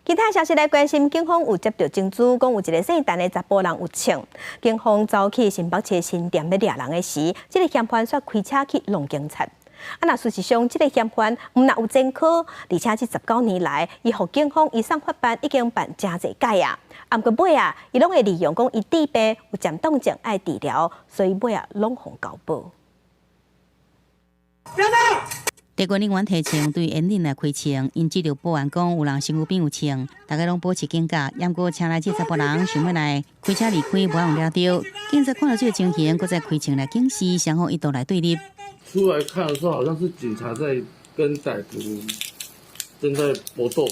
Speaker 1: 其他消息來關心，警方有接到情資，講有一个姓陳的查埔人有槍。警方走去新北市新店欲掠人的時，這个嫌犯煞開車去挵警察。啊，若事實上，這个嫌犯毋但有前科，而且這19年來，伊予警方移送法辦已經辦誠濟擺啊。啊，毋過尾啊，伊攏會利用講伊治病有漸凍症愛治療，所以尾啊攏予交保。
Speaker 2: 特勤人員提槍對緣頂來開槍，𪜶接著報案講有人身軀邊有槍，大家攏保持警覺。毋過車內這查埔人想欲來開車離開，無予掠著。警察看到這个情形，閣再開槍來警示，雙方一度來對立。
Speaker 20: 出來看的時候，好像是警察在跟歹徒正在搏鬥。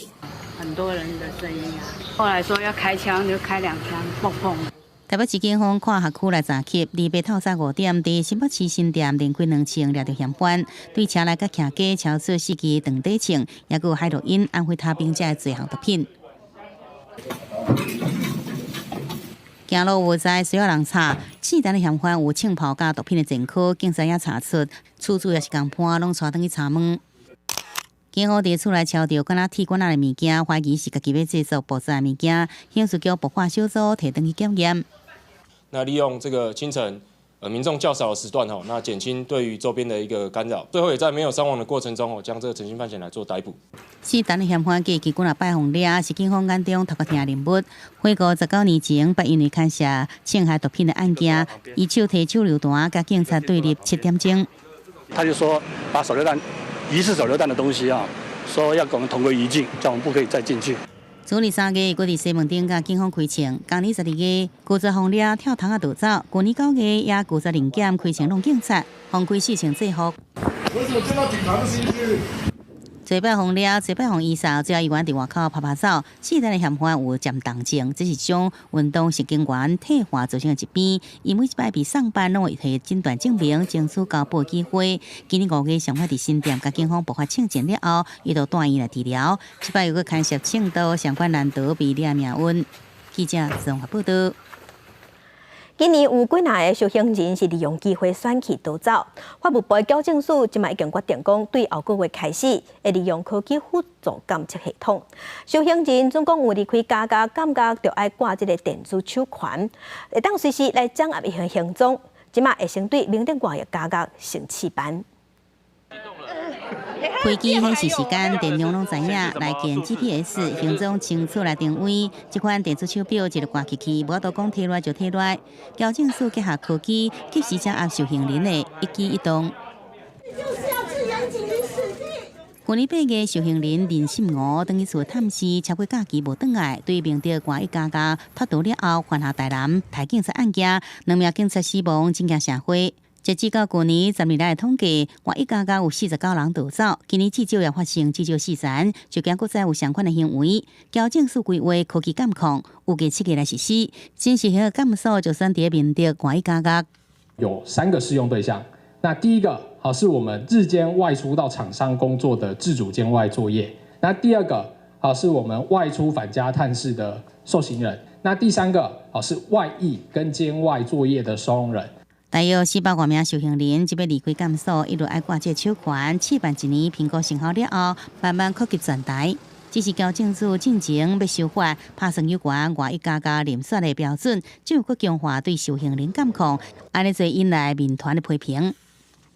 Speaker 21: 很多人的聲音啊，後來說要開槍，就開兩槍，砰砰。
Speaker 2: 台北市警方跨轄區來查緝，禮拜透早5點，佇新北市新店連開兩槍掠著嫌犯，對車內佮徛家超出四支長短槍，抑閣有海洛因、安非他命這濟項毒品。行路有在需要人查，姓陳的嫌犯有槍炮佮毒品的前科，警察也查出，厝主抑是共伴，攏帶轉去查問。警方佇厝內抄著敢若鐵管仔的物件，懷疑是家己欲製作爆炸的物件，刑事局爆破小組提轉去檢驗。
Speaker 22: 那利用這個清晨，民眾較少的時段，吼，那減輕對於周邊的一個干擾。最後也在沒有傷亡的過程中，吼，將這個陳姓犯嫌來做逮捕。
Speaker 2: 姓陳的嫌犯過去幾若擺予掠，是警方眼中頭殼疼人物。回顧19年前，捌因為牽涉侵害毒品的案件，伊手提手榴彈，佮警察對立7點鐘。
Speaker 23: 他就說把手榴彈，疑似手榴彈的東西啊，說要跟我們同歸於盡，叫我們不可以再進去。
Speaker 2: 去年3月，閣佇西門町共警方開槍；今年12月，拒絕予掠跳窗仔逃走；舊年9月，也拒絕臨檢開槍挵警察，放開四槍制服。
Speaker 8: 為什麼見到警察就進去？
Speaker 2: 濟擺予掠，濟擺予醫殺，最後猶原佇外口趴趴走。四單的嫌犯有漸凍症，這是種運動神經元退化造成的疾病。伊每一擺被送辦，攏會提診斷證明，爭取交保機會。今年5月，嫌犯佇新店共警方爆發槍戰了後，伊就帶院來治療。這擺又閣牽涉槍刀相關難逃被掠命運。記者綜合報道。
Speaker 1: 今年有幾若个受刑人是利用機會選去逃走。法務部的矯正署這擺已經決定講，對後個月開始會利用科技輔助監測系統。受刑人總共有離開監獄，感覺著愛掛這个電子手環，會當隨時來掌握伊的行蹤。這擺會先對明德外役監獄先試辦。
Speaker 2: 開機顯示時間，電量攏知影，來見 GPS 行蹤清楚來定位。這款電子手錶一个掛起去，無法度講提來就提來。矯正署結合科技，及時掌握受刑人的一舉一動。去年8月，受刑人林信吾轉去厝探視，超過假期無轉來，對明德外役監獄脫逃了後，犯下台南刣警察案件，兩名警察死亡，震驚社會。截至到舊年10年來的統計，外役監獄有49人逃走，今年至少也發生至少四宗，就驚閣再有相款的行為。矯正署規劃科技監控，預計7月來實施。新實行的監所就選佇明德外役監獄。
Speaker 4: 有三個適用對象，那第一個好是我們日間外出到廠商工作的自主監外作業，那第二個好是我們外出返家探視的受刑人，那第三個好是外役跟監外作業的收容人。
Speaker 2: 大約400外名受刑人，這欲離開監所，一路愛掛這手環，試辦一年，評估成效了後，慢慢擴及全台。這是矯正署進前欲修法，拍算有關外役監獄遴選的標準，就閣強化對受刑人監控，按呢做引來民團的批評。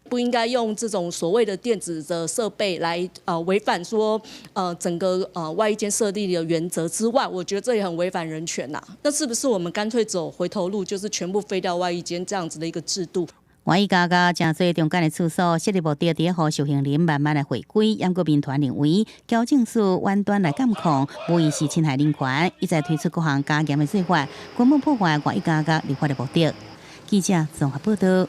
Speaker 5: 不應該用這種所謂的電子的設備來違反說整個外役監設立的原則之外，我覺得這也很違反人權吶。那是不是我們乾脆走回頭路，就是全部廢掉外役監這樣子的一個制度？
Speaker 2: 外役監獄誠濟中間的處所設立目的，佇予受刑人慢慢來回歸。毋過民團認為，矯正署遠端來監控，無疑是侵害人權，一再推出各項加嚴的做法，根本破壞外役監獄立法的目的。記者綜合報道。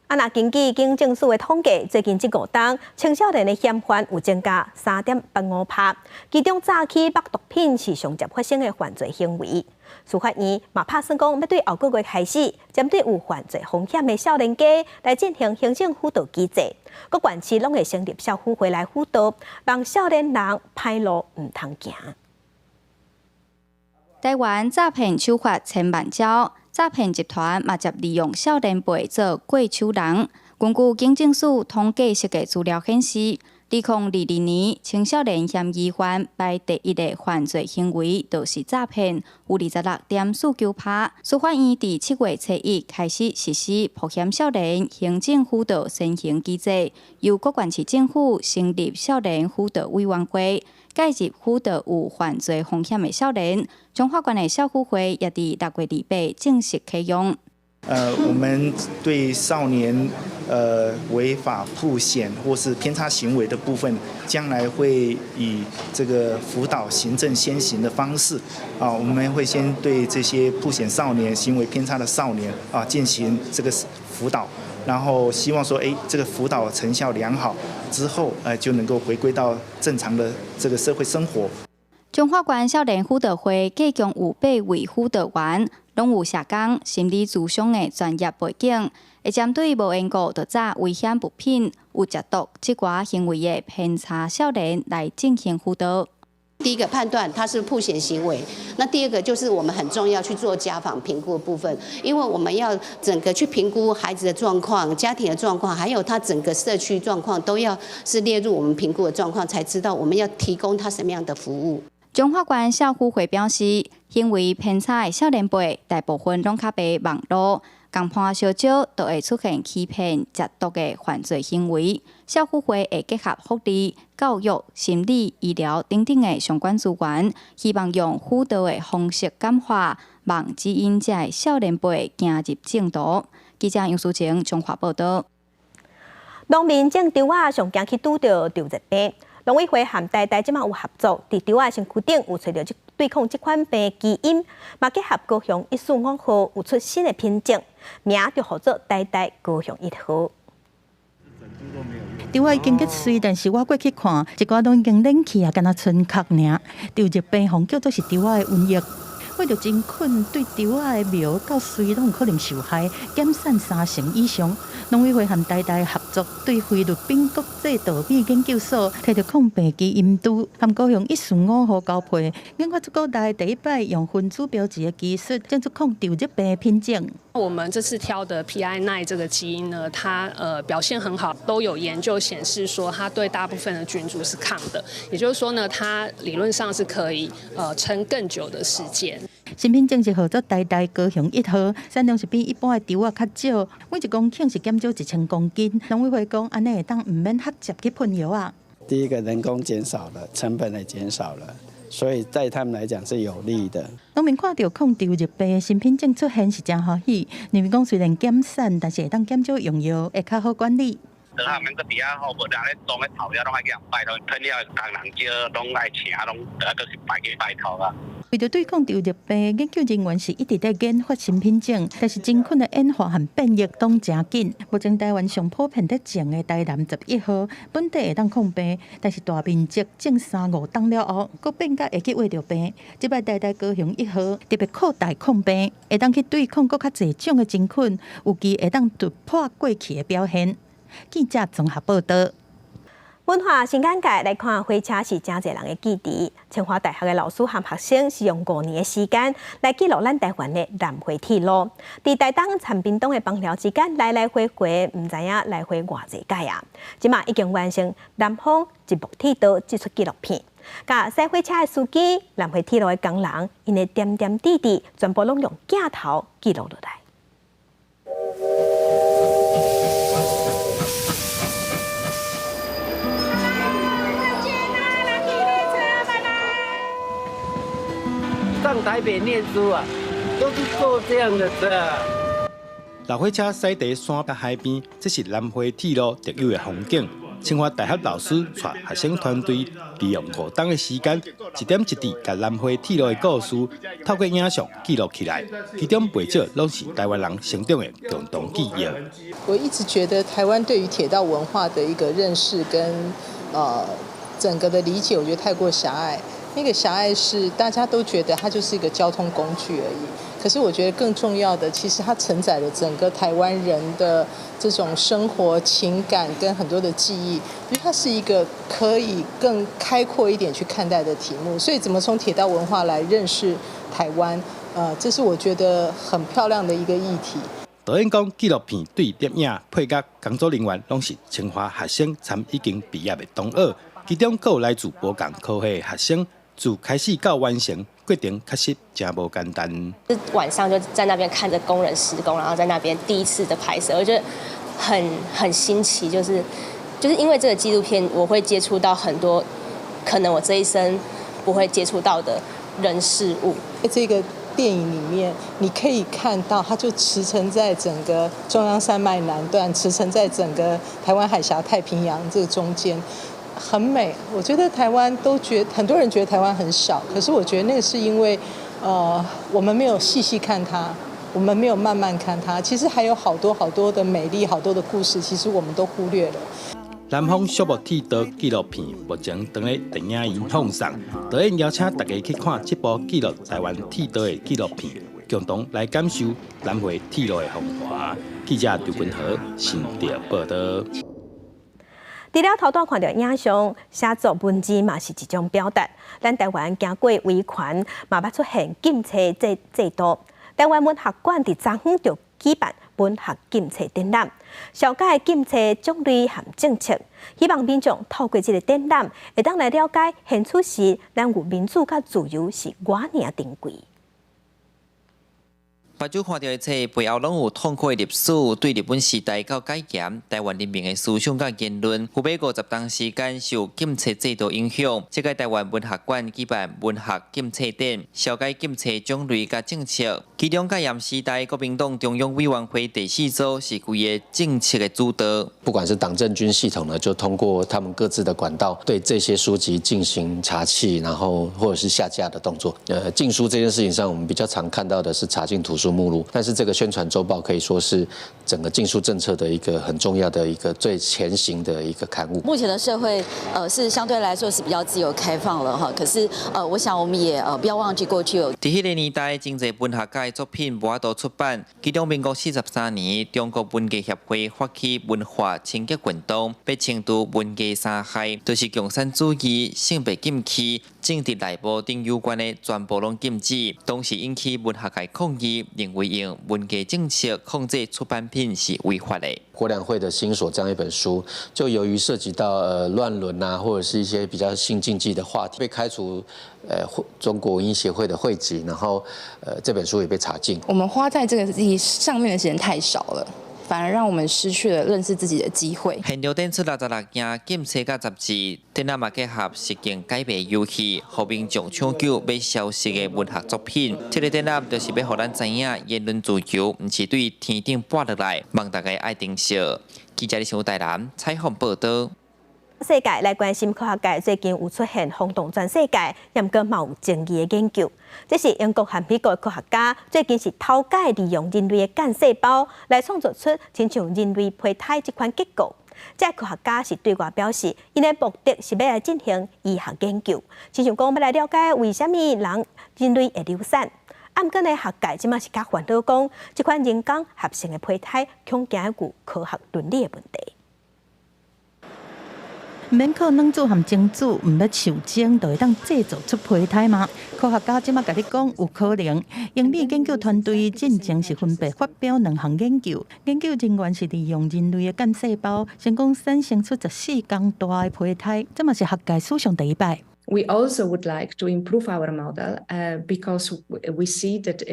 Speaker 1: 啊，若根據警政署的統計，最近這5冬，青少年的嫌犯有增加3.85%，其中詐欺、縛毒品是上捷發生的犯罪行為。司法院嘛拍算講，欲對後個月開始，針對有犯罪風險的少年家來進行行政輔導機制，各縣市攏會成立少輔會來輔導，幫少年人歹路毋通行。
Speaker 19: 台灣詐騙手法千萬招。詐騙集團嘛捷利用少年輩做過手人。根據警政署統計實際資料顯示，2022年青少年嫌疑犯排第一个犯罪行為就是詐騙，有26.49%。司法院佇7月初1開始實施曝險少年行政輔導先行機制，由各縣市政府成立少年輔導委員會，介入輔導有犯罪風險的少年。彰化縣的少輔會也佇6月28正式啟用。
Speaker 24: 我們對少年違法曝險或是偏差行為的部分，將來會以這個輔導行政先行的方式，啊，我們會先對這些曝險少年、行為偏差的少年啊進行這個輔導，然後希望說，哎，這個輔導成效良好之後，就能夠回歸到正常的這個社會生活。
Speaker 19: 彰化縣少年輔導會共有八位輔導員，攏有社工、心理諮商的專業背景，會針對無緣故就詐危險物品、有食毒這寡行為的偏差少年來進行輔導。
Speaker 25: 第一個判斷他是曝險行為，那第二個就是我們很重要去做家訪評估的部分，因為我們要整個去評估孩子的狀況、家庭的狀況，還有他整個社區狀況，都要是列入我們評估的狀況，才知道我們要提供他什麼樣的服務。
Speaker 19: 彰化縣少輔會表示，行為偏差的少年輩大部分攏較袂網路，仝伴相招就會出現欺騙、食毒的犯罪行為。少輔會會結合福利、教育、心理、醫療等等的相關資源，希望用輔導的方式感化，望指引這个少年輩行入正途。記者楊淑晴彰化報道。
Speaker 1: 農民種稻仔上驚去拄著稻熱病。農委會和台大這馬有合作，佇稻仔身軀頂有揣著這對抗這款病基因，嘛結合高雄145號有出新的品種，名就號做台大高雄1號。
Speaker 3: 稻仔已經結穗，但是我過去看，一寡攏已經軟去啊，敢若賰殼爾。稻熱病予叫做是稻仔的瘟疫。為著真菌對稻仔的苗到穗攏有可能受害，減產三成以上。農委會和台大合作，對菲律賓國際稻米研究所提著抗病基因株，和高雄145號交配，研發出國內第一擺用分子標記的技術，種出抗稻熱病的品種。
Speaker 6: 我們這次挑的 PI9 這個基因呢，它表現很好，都有研究顯示說它對大部分的菌株是抗的，也就是說呢，它理論上是可以撐更久的時間。
Speaker 3: 新品種是合作台大高雄一號，產量是比一般的稻仔較少，每一公頃是減少1000公斤。農委會講，按呢會當毋免直接去噴藥啊。
Speaker 7: 第一個人工減少了，成本也減少了。所以對他們來講是有利的。
Speaker 3: 農民看著抗稻熱病的新品種出現是真歡喜，認為講雖然減產，但是會當減少用藥，會較好管理。
Speaker 10: 他們閣佇遐吼，無人咧種咧頭了，攏愛去予人拜託，噴了工人少，攏愛請，攏著愛閣去拜去拜託啊。
Speaker 3: 為著對抗稻熱病，研究人員是一直在研發新品種，但是真菌的演化和變異攏誠緊。目前台灣上普遍佇種的台南11號，本地會當抗病，但是大面積種三五冬了後，閣變甲會去穢著病。這擺台大高雄一號特別擴大抗病，會當去對抗閣較濟種的真菌，有機會當突破過去的表現。記者綜合報道。
Speaker 1: 文化新簡介來看，火車是誠濟人的記憶。清華大學的老師和學生是用5年的時間來記錄咱台灣的南迴鐵路。佇台東參屏東的枋寮之間來來回回，毋知影來回偌濟擺啊！這馬已經完成南方一木鐵道這齣紀錄片，共駛火車的司機、南迴鐵路的工人，𪜶的點點滴滴，全部攏用鏡頭記錄落來。
Speaker 11: 上台北念書啊，都是坐這樣的車。
Speaker 12: 老火車駛佇山佮海邊，這是南迴鐵路特有的風景。清華大學老師帶學生團隊，利用5冬的時間，一點一滴共南迴鐵路的故事，透過影像記錄起來。其中袂少攏是台灣人成長的共同記憶。
Speaker 26: 我一直覺得台灣對於鐵道文化的一個認識跟整個的理解，我覺得太過狹隘。那個狹隘是大家都覺得它就是一個交通工具而已。可是我覺得更重要的，其實它承載了整個台灣人的這種生活情感跟很多的記憶，因為它是一個可以更開闊一點去看待的題目。所以，怎麼從鐵道文化來認識台灣？這是我覺得很漂亮的一個議題。
Speaker 12: 導演講，紀錄片對攝影、配樂、工作人員，攏是清華學生參已經畢業的同學，其中閣有來自無仝科系的學生。自開始到完成過程，確實誠無簡單。
Speaker 27: 晚上就在那邊看着工人施工，然後在那邊第一次的拍攝，我覺得很新奇，就是因為這個紀錄片，我會接觸到很多可能我這一生不會接觸到的人事物。
Speaker 26: 在這個電影裡面，你可以看到，它就馳騁在整個中央山脈南段，馳騁在整個台灣海峽、太平洋這個中間。很美，我覺得台灣都覺很多人覺得台灣很小，可是我覺得那個是因為，我們沒有細細看它，我們沒有慢慢看它，其實還有好多好多的美麗，好多的故事，其實我們都忽略了。
Speaker 12: 南方小木鐵道紀錄片目前正佇電影院放送，導演邀請大家去看這部記錄台灣鐵道的紀錄片，共同來感受南迴鐵路的風華。記者劉君豪新竹報道。
Speaker 1: 除了頭拄看著影像，寫作文字嘛是一種表達。咱台灣經過維權，嘛捌出現禁冊這制度。台灣文學館佇昨昏就舉辦文學禁冊展覽，紹介禁冊種類和政策，希望民眾透過這個展覽，會當來了解現此時咱有民主佮自由是偌爾珍貴。
Speaker 28: 目睭看著的冊背後攏有痛苦的歷史，對日本時代到解嚴，台灣人民的思想佮言論，有欲50冬時間受禁冊制度影響。這屆台灣文學館舉辦文學禁冊展，紹介禁冊種類佮政策。其中解嚴時代，國民黨中央委員會第四組是規个政策的主導。
Speaker 29: 不管是黨政軍系統呢，就通過他們各自的管道對這些書籍進行查緝，然後或者是下架的動作。禁書這件事情上，我們比較常看到的是查禁圖書。书目录，但是這個宣傳週報可以說是整個禁書政策的一個很重要的一個最前行的一個刊物。
Speaker 9: 目前的社會，是相對來說是比較自由開放了哈，可是，我想我們也不要忘記過去有。
Speaker 28: 佇彼個年代，真濟文學家的作品無法度出版。其中民國43年，中國文藝協會發起文化清潔運動，欲清除文藝三害，就是共產主義、性別禁忌、政治內幕等有關的全部攏禁止。當時引起文學界抗議，認為用文藝政策控制出版品是違法的。
Speaker 29: 國良會的心鎖這樣一本書，就由於涉及到亂倫啊，或者是一些比較性禁忌的話題，被開除中國文藝協會的會籍，然後這本書也被查禁。
Speaker 13: 我們花在這個上面的時間太少了，反而讓我們失去了認識自己的機會。
Speaker 28: 現場展出66件禁冊佮雜誌，展覽嘛結合實境解謎遊戲，予民眾搶救欲消失的文學作品。這個展覽就是欲予咱知影，言論自由毋是對天頂跋落來，望大家愛珍惜。記者李小台南採訪報導。
Speaker 1: 世界來關心科學界最近有出現轟動全世界，毋過嘛有爭議的研究。這是英國和美國的科學家最近是頭擺利用人類的幹細胞來創造出親像人類胚胎這款結構。這科學家是對外表示，𪜶的目的是欲來進行醫學研究，親像講欲來了解為啥物人類會流產。啊，毋過呢，學界這馬是較煩惱講，這款人工合成的胚胎恐驚有科學倫理的問題。
Speaker 3: 毋免靠卵子和精子，毋欲受精，就會當製造出胚胎嗎？科學家這馬共你講有可能。英美研究團隊進前是分別發表兩項研究，研究人員是利用人類的幹細胞，成功產生出14公大的胚胎，這嘛是學界史上第一擺。
Speaker 14: We also would like to improve our model because we see that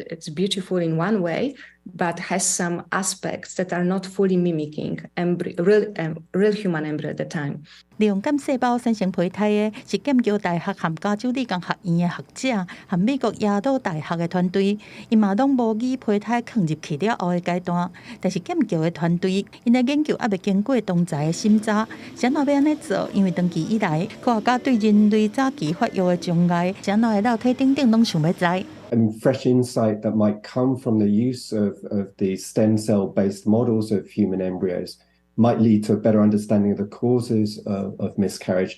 Speaker 14: it's beautiful in one way, but has some aspects that are not fully mimicking real human embryo at the time.
Speaker 3: 利用幹細胞產生胚胎的是劍橋大學和加州理工學院的學者，和美國耶魯大學的團隊，𪜶嘛攏模擬胚胎囥入去了後的階段。但是劍橋的團隊，𪜶的研究猶未經過同儕的審查，是按怎欲按呢做？因為長期以來，科學家對人類早期發育的障礙，是按怎的老體等等，攏想欲知。
Speaker 15: And fresh insight that might come from the use of the stem cell-based models of human embryos might lead to a better understanding of the causes of miscarriage.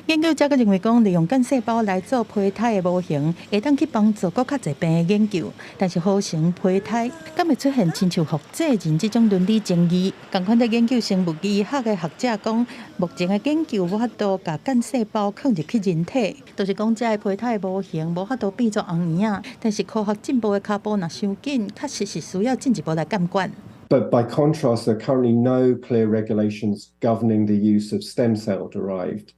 Speaker 3: 研究者閣認為講，利用幹細胞來做胚胎的模型，會當去幫助閣較濟病的研究。但是合成胚胎，敢會出現親像複製人這種倫理爭議？仝款在研究生物醫學的學者講，目前的研究無法度共幹細胞囥入去人體，就是講這个胚胎的模型無法度變做紅嬰仔。但是科學進步的跤步若傷緊，確實是需要進一步來監管。
Speaker 15: But by contrast, there are currently no clear regulations governing the use of stem cell-derived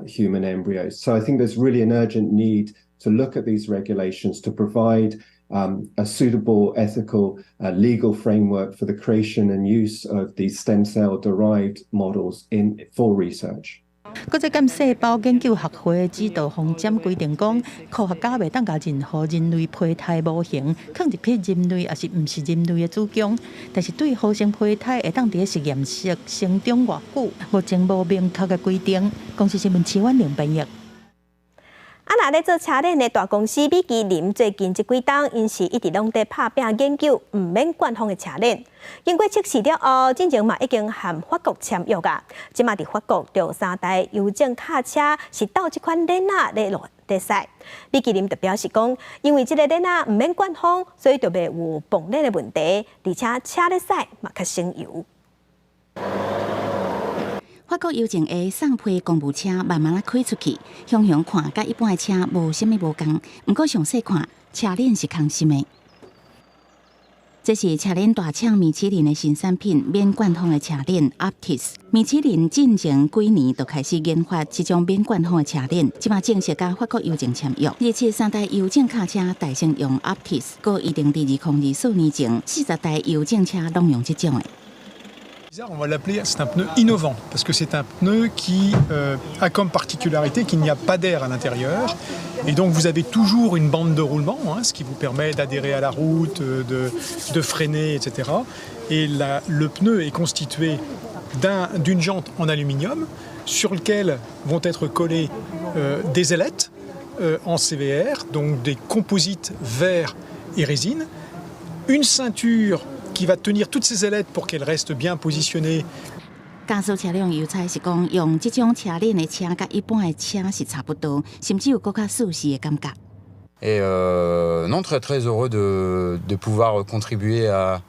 Speaker 15: human embryos. So I think there's really an urgent need to look at these regulations to provide a suitable ethical legal framework for the creation and use of these stem cell-derived models for research.
Speaker 3: 國際幹細胞研究學會指導方針規定講，科學家袂當共任何人類胚胎模型囥入去人類，抑是毋是人類的子宮。但是對合成胚胎會當佇實驗室成長偌久，目前無明確的規定。公視新聞徐婉玲編譯。
Speaker 1: 啊，若咧做車輪的大公司米其林最近這幾冬，𪜶是一直攏佇拍拚研究毋免灌風的車輪。經過測試了後，進前嘛已經和法國簽約啊。這馬佇法國，著有三台郵政卡車是鬥這款輪仔咧路佇駛。米其林就表示講，因為這个輪仔毋免灌風，所以就袂有爆鏈的問題，而且車咧駛嘛較省油。
Speaker 2: 法國郵政的送批公務車慢慢仔開出去，遠遠看佮一般的車無啥物無仝，毋過詳細看，車輪是空心的。這是車輪大廠米其林的新產品，免灌風的車輪 Uptis。米其林進前幾年就開始研發這種免灌風的車輪，這馬正式佮法國郵政簽約。日前三台郵政卡車代先用 Uptis，閣預定佇2024年前，40台郵政車攏用這種的。
Speaker 16: On va l'appeler, c'est un pneu innovant, parce que c'est un pneu qui a comme particularité qu'il n'y a pas d'air à l'intérieur. Et donc vous avez toujours une bande de roulement, hein, ce qui vous permet d'adhérer à la route, de freiner, etc. Et le pneu est constitué d'une jante en aluminium sur lequel vont être collées des ailettes en CVR, donc des composites verre et résine. Une ceinture qui va tenir toutes ces ailettes pour qu'elles restent bien positionnées。
Speaker 2: 駕駛車輛油彩是講，用這種車鏈的車，佮一般的車是差不多，甚至有閣較舒適的感覺。
Speaker 4: Et non, très très heureux de pouvoir contribuer à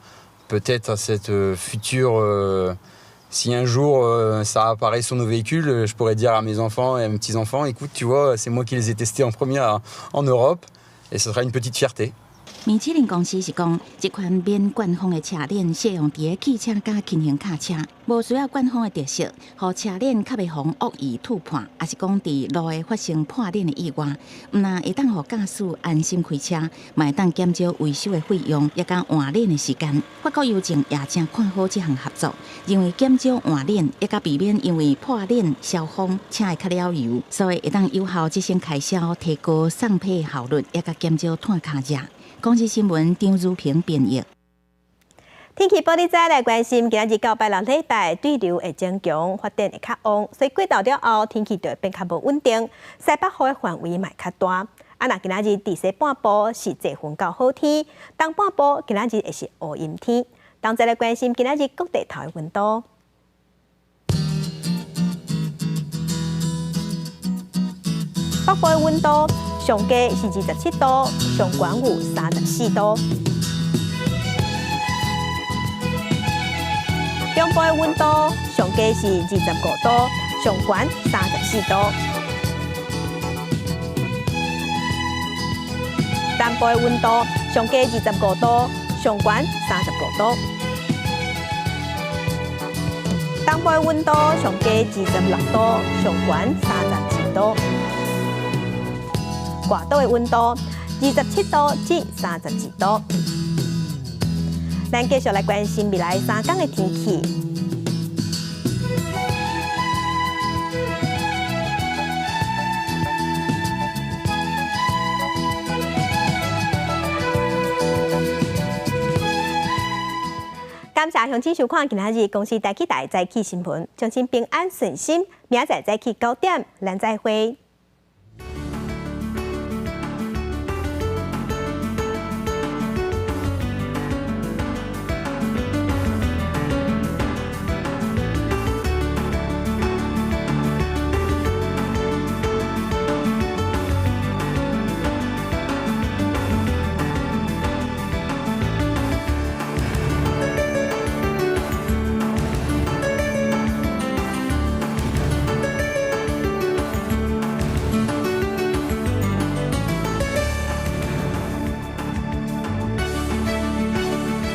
Speaker 4: peut-être à cette future. Si un jour ça apparaît sur nos véhicules, je pourrais dire à mes enfants et à mes petits-enfants, écoute, tu vois, c'est moi qui les ai testés en premier en Europe, et ce sera une petite fierté.
Speaker 2: 米其林公司是講，這款免灌風的車鏈適用佇咧汽車佮輕型卡車，無需要灌風的特色，予車鏈較袂予惡意戳破，抑是講佇路會發生破鏈的意外，毋但會當予駕駛安心開車，嘛會當減少維修的費用，抑佮換鏈的時間。法國郵政也誠看好這項合作，認為減少換鏈，抑佮避免因為破鏈燒風，車會較了油，所以會當有效節省開銷，提高送批效率，抑佮減少拖卡者。公視新聞張如平編譯。
Speaker 1: 天氣報你知來關心，今仔日到拜六禮拜對流會增強，發展會較旺，所以過晝了後天氣就會變較無穩定，西北雨的範圍嘛會較大。啊，若今仔日佇西半部是濟雲到好天，東半部今仔日會是烏陰天。同齊來關心今仔日各地頭的溫度。北部的溫度上低是27度，上懸有34度。中部的溫度上低是25度，上懸34度。南部的溫度上低25度，上懸35度。東部的溫度上低26度，上懸32度。外島的溫度27度至32度。咱繼續來關心未來3天的天氣。感謝鄉親收看今仔日公視台語台早起新聞，祝恁平安順心，明仔載早起9點，咱再會。